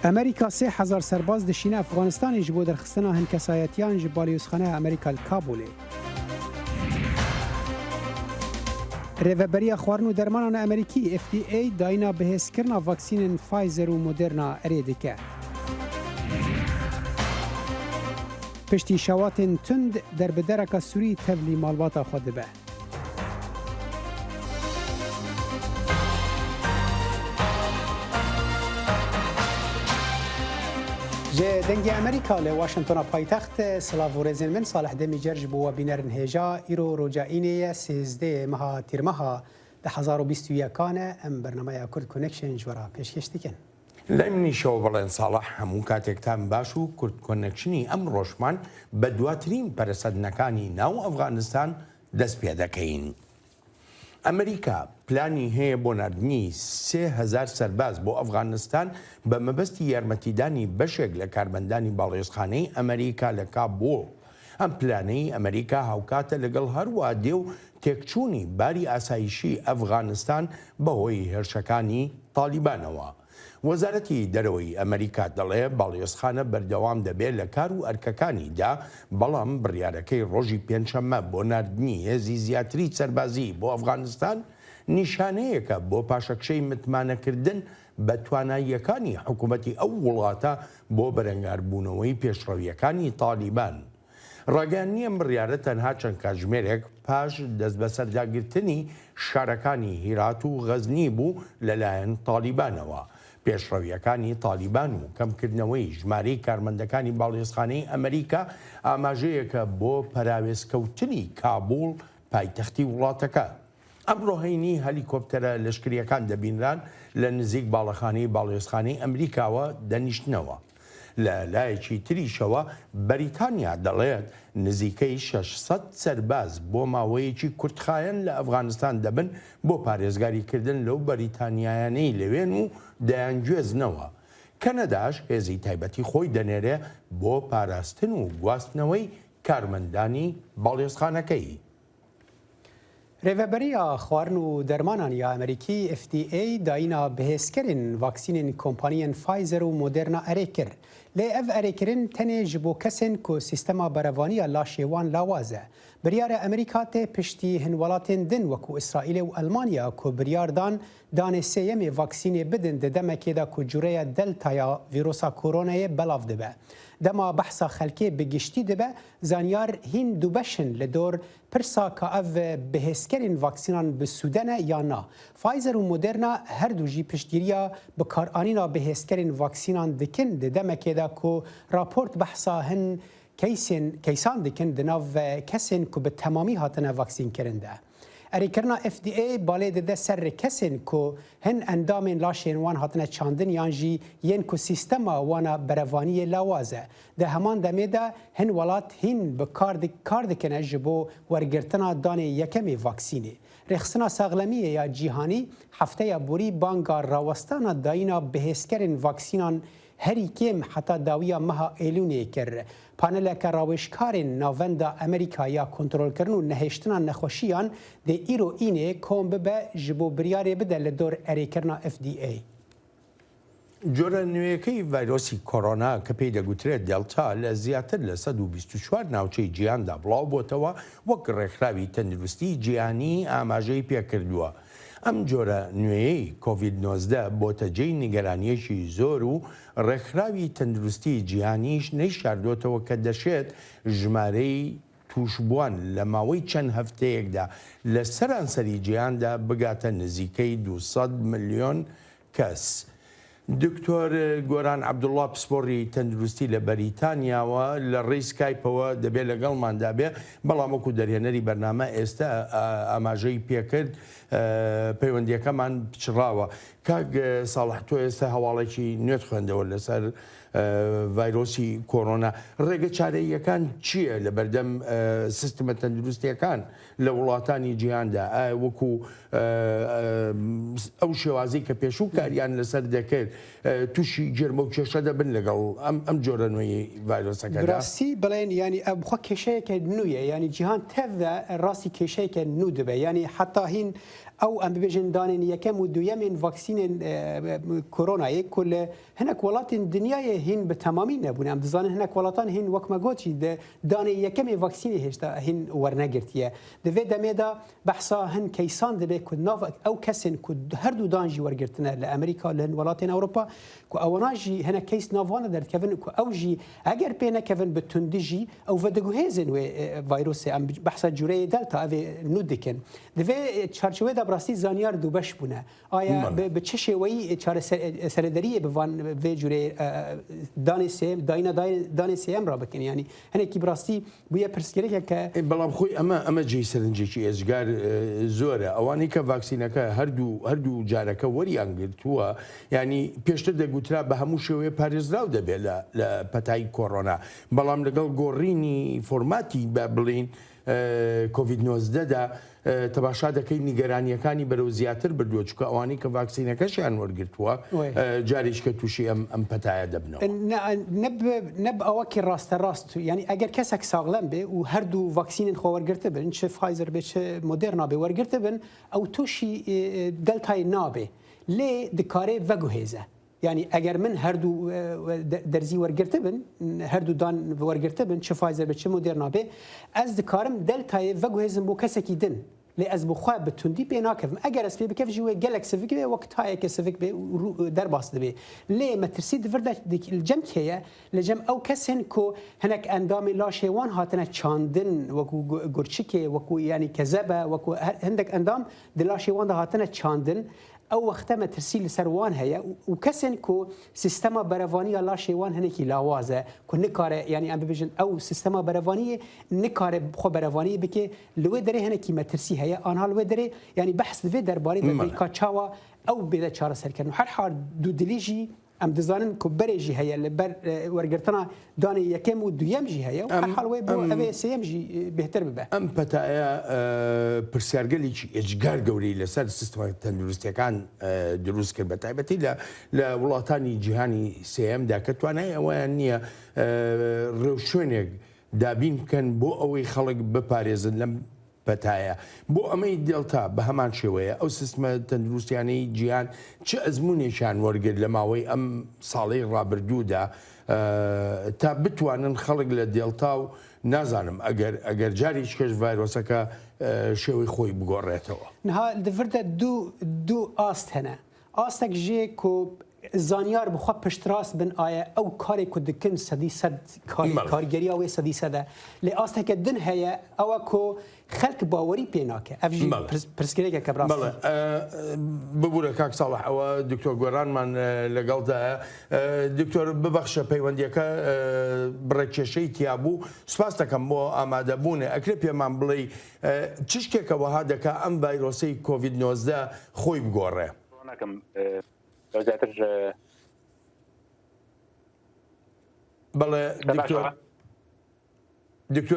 Amerîka 3000 serbaz dişîne Efxanistanê ji bo derxistina hin kesayetiyan ji Balyozxaneya Amerîka li Kabulê. Rêveberiya Xwarin û Dermanan a Amerîkî, FDA, dayîna bihêzkirina vaksînên Pfizer û Moderna erê dike. Piştî şewatên tund derbidereka Sûrî tevlî malbata xwe dibe. Ji Dengê Amerîka li Washingtona paytext silav û rêzên min Salih Demîcer ji bo we bînerin hêja. Îro roja Înê ye sêzdehê meha Tîrmeha 2021 an e. Em bernameya Kurd Connection ji we re pêşkêş dikin. لای منیشەوە بەڵێن ساڵح هەموو کاتێکتان باش و کورد Connection ی ئەمڕۆشمان بە دواترین پەرەسەندنەکانی ناو ئەفغانستان دەست پێدەکەین. ئەمریکا پلانی هەیە بۆ ناردنی 3000 سەرباز بۆ ئەفغانستان بە مەبەستی یارمەتیدانی بەشێک لە کارمەندانی باڵیۆزخانەی ئەمریکا لە کابوڵ. ئەم پلانەی ئەمریکا هاوکاتە لەگەڵ هەروادێ و تێکچوونی باری ئاسایشی ئەفغانستان بەهۆی هێرشەکانی تالیبانەوە. وەزارەتی دەرەوەی ئەمریکا دەڵێ باڵیۆزخانە بەردەوام دەبێ لە کار و ئەرکەکانیدا، بەڵام بڕیارەکەی ڕۆژی پێنجشەممە بۆ ناردنی هێزی زیاتری سەربازی بۆ ئەفغانستان نیشانەیەکە بۆ پاشەکشەی متمانەکردن بە تواناییەکانی حکومەتی ئەو وڵاتە بۆ بەرەنگاربوونەوەی پێشڕەوییەکانی تالیبان. ڕاگەیاندنی ئەم بڕیارە تەنها چەند کاتژمێرێک پاش دەستبەسەرداگرتنی شارەکانی هیرات و غەزنی بوو لەلایەن تالیبانەوە. پێشڕەوییەکانی تالیبان و کەمکردنەوەی ژمارەی کارمەندەکانی باڵیۆزخانەی ئەمریکا ئاماژەیەکە بۆ پەراوێزکەوتنی کابوڵ پایتەختی وڵاتەکە. ئەمڕۆ هەینی هەلیکۆپتەرە لەشکرییەکان دەبینران لە نزیک باڵەخانەی باڵیۆزخانەی ئەمریکاوە دەنیشتنەوە. لە لایەکی تریشەوە بەریتانیا دەڵێت نزیکەی 600 سەرباز بۆ ماوەیەکی کورتخایەن لە ئەفغانستان دەبن بۆ پارێزگاریکردن لەو بەریتانیایانەی لەوێن و دەیانگوێزنەوە. کەنەداش هێزی تایبەتی خۆی دەنێرێ بۆ پاراستن و گواستنەوەی کارمەندانی باڵیۆزخانەکەی. Rêveberiya Xwarin û Dermanan ya Amerîkî, FDA, dayîna bihêzkerên vaksînên kompaniyên Pfizer û Moderna erê kir. Lê ev erêkirin tenê ji bo kesên ku sîstema berevaniya laşê wan lawaz e. Biryara Amerîka tê piştî hin welatên din wekû Îsraîlê û Elmanya ku biryar dan danê sêyemê vaksînê bidin di demekê de ku cureya Delta ya vîrusa koronayê belav dibe. Dema behsa xelkê bi giştî dibe, zanyar hîn dubeş in li dor Pirsa ka ev bihêzkerên vaksînan bi sûde ne ya na. Pfizer û Moderna her du jî piştgiriya bikaranîna bihêzkerên vaksînan dikin di demekê de ku raport behsa hin keysên keysan dikin di nav kesên ku bi temamî hatine vaksînkirin de. Erêkirina FDA balê dide ser kesên ku hin endamên laşên wan hatine çandin yan jî yên ku sîstema wan a berevaniyê lawaz e. Di heman demê de hin welat hîn bi kar kar dikine ji bo wergirtina danê yekemê vaksînê. Rêxistina Saxlemiyê ya Cîhanî hefteya borî banga rawestana dayîna bihêzkerên vaksînan herî kêm heta dawiya meha Êlûnê kir. Paneleke rawêjkarên Navenda Amerîka ya Kontrolkirin û Nehêştina Nexweşiyan dê îro Înê kom bibe ji bo biryarê bide li dor erêkirina FDA. جۆرە نوێیەکەی ڤایرۆسی کۆرۆنا کە پێی دەگوترێت دێلتا لە زیاتر لە 124 ناوچەی جیهاندا بڵاوبۆتەوە، وەک ڕێکخراوی تەندروستی جیهانی ئاماژەی پێکردووە. ئەم جۆرە نوێیەی کۆڤید 19 بۆتە جێی نیگەرانییەکی زۆر و ڕێکخراوی تەندروستی جیهانیش نەیشاردۆتەوە کە دەشێت ژمارەی تووشبووان لە ماوەی چەند هەفتەیەکدا لە سەرانسەری جیهاندا بگاتە نزیکەی 200 ملیۆن کەس. دکتۆر گۆران عەبدوڵڵا پسپۆڕی تەندروستی لە بەریتانیاوە لە ڕێی سکایپەوە دەبێ لەگەڵماندا بێ، بەڵام وەکو دەرهێنەری بەرنامە ئێستا ئاماژەی پێکرد پەیوەندییەکەمان پچڕاوە. کاک ساڵح تۆ ئێستا هەواڵێکی نوێت خوێندەوە لەسەر ڤایرۆسی کۆرۆنا، ڕێگە چارەییەکان چییە لە بەردەم سیستمە تەندروستیەکان لە وڵاتانی جیهاندا؟ ئایا وەکو ئەو شێوازەی کە پێشوو کاریان لەسەر دەکرد تووشی گێرمە و کێشە دەبن لەگەڵ ئەم جۆرە نوێی ڤایرۆسەکەدا؟ بەراستی بڵێن یانی ئەv خۆ کێشەیەکە نوویە یانی جیهان تەڤ ڕاستی کێشەیەکە نوو دبێ یانی حەتا هین ئەو ئەم ببێژن دانێن یەکەم و دویەمێن ڤاکسینێن کۆرۆنایێ کو لە هەنەک وڵاتên دنیایێ هین بە تەمامی نەبوون ئەم دزانن هەنەک وڵاتان هین وەک مە گۆت ژی دانێ یەکەمێ ڤاکسینێ هێشتا هین وەرنەگرتیە دە vê دەمێدا بەحسا هەن کەیسان دبێ کو ناڤ ئەو کەسێن کو هەردوو دان ژی وەرگرتنە لە ئەمریکا لە هەن وڵاتێن ئەوروپا کو ئەوەنا ژی هەنەک کەیس ناڤ وانە دەردکەڤن کو ئەو ژی ئەگەر پێ نەکەڤن بە توندی ژی ئەو ڤەدگوهێزن وێ ڤایرۆسێ ئەم بەحسا جورەیێ دەلتا ئەڤێ نوو دکن دە vê çarçovê de bi rastî zanyar dûbeş bûne. Aya bi çi şêweyî çareserederiyê bi van vê curê danê sêyem dayîna danê sêyem re bikin yanî hinekî bi rastî bûye pirsgirêkeke. بەڵام خۆی ئەمە ئەمە جێی سەرنجێکی ئێجگار زۆرە ئەوانەی کە ڤاکسینەکە هەردوو هەردوو جارەکە وەریان گرتووە یانی پێشتر دەگوترا بە هەموو شێوەیە پارێزراو دەبێت لە لە پەتای کۆرۆنا بەڵام لەگەڵ گۆڕینی فۆرماتی بە بڵێین کۆڤید 19 دا تەماشا دەکەی نیگەرانیەکانی بەرەو زیاتر بردووە چونکە ئەوانەی کە ڤاکسینەکەشیان وەرگرتووە جارێکیکە تووشی ئەم ئەم پەتایە دەبنەوە. نەب ئەوەکی ڕاستە ڕاست یانی ئەگەر کەسێک ساغلەم بێ و هەردوو ڤاکسینن خۆ وەرگرتە بن چ فایزەر بێ چ مۆدێرنا بێ وەرگرتە بن ئەو تووشی دەلتای نابێ لێ دکارێ ڤەگوهێزە یانی ئەگەر من هەردوو دەرزی وەرگرتبن هەردوو دان وەرگرتبن چ فایزەر بێ چ مۆدێرنا بێ ئەز دکارم دەلتایێ ڤەگوهێزم بۆ کەسێکی دن لێ ئەز بخوا بە توندی پێ ناکەڤم ئەگەر ئەز پێ بکەڤ ژی وێ گەلەک سڤک بێ وەک تایەکە سڤک بێ و دەرباس دبێ لێ مەترسی دڤردا لە جەم کێیە لە جەم ئەو کەسێن کو هەنەک ئەندامی لاشێ وان هاتنە چاندن وەکو گورچکێ وەکو یانی کەزەبە وەکو هەندێک ئەندام د لاشێ واندا هاتنە چاندن ئەو وەختە مەترسی لەسەر وان هەیە و کەسێن کو سیستەما بەرەڤانییا لاشێ وان هەنێکی لاوازە کو نکارێ یانی ئەم ببێژن ئەو سیستەما بەرەڤانیێ نکارێ خۆ بەرەڤانی بکێ لە وێ دەرێ هەنێکی مەترسی هەیە ئانها لە وێ دەرێ یانی بەحس لە vê دەربارەی دەبێ کا چاوا ئەو بێدە چارەسەرکردن و هەر حال دوودلی ژی ئەم دزانن کو بەرێ ژی هەیە لە بەر وەرگرتنا دانێ یەکەم و دویەم ژی هەیە و هەر حال وێ بۆ ئەوێ سێیەم ژی بێهتر ببێ. ئەم پەتایە پرسیارگەلێکی ئێجگار گەورەی لەسەر سیستمە تەندروستیەکان دروست کرد بە تایبەتی لە لە وڵاتانی جیهانی سێیەمدا کە توانای ئەوەیان نییە ڕێوشوێنێک دابین بکەن بۆ ئەوەی خەڵک بپارێزن لەم پەتایە. بۆ ئەمەی دێلتا بە هەمان شێوەیە، ئەو سیستمە تەندروستیانەی جیهان چ ئەزموونێکیان وەرگرت لە ماوەی ئەم ساڵەی ڕابردوودا تا بتوانن خەڵک لە دێلتا و نازانم ئەگەر ئەگەر جارێکیکەش ڤایرۆسەکە شێوەی خۆی بگۆڕێتەوە. نها لڤردا دوو ئاست هەنە، ئاستەک ژێ کو زانیار بخوا پشتڕاست بن ئایا ئەو کارێک کو دکن سەدی سەد کارگەریا وێ سەدی سەدە، لێ ئاستەکە دن هەیە ئەوە کو خەلک باوەری پێ ناکە ئەڤ ژی پرسگرێکە بەڕاستی. بەڵێ ببورە کاک ساڵح ئەوە دکتۆر گۆرانمان لەگەڵدایە. دکتۆر ببەخشە پەیوەندیەکە بڕێک کێشەی تیابوو، سوپاست دەکەم بۆ ئامادەبوونێ. ئەکرێ پێمان بڵێی چ شتێکە وەها دەکا ئەم ڤایرۆسەی کۆڤید 19 خۆی بگۆڕێ؟ زیاتر بەڵێ دکتۆر دکتۆر.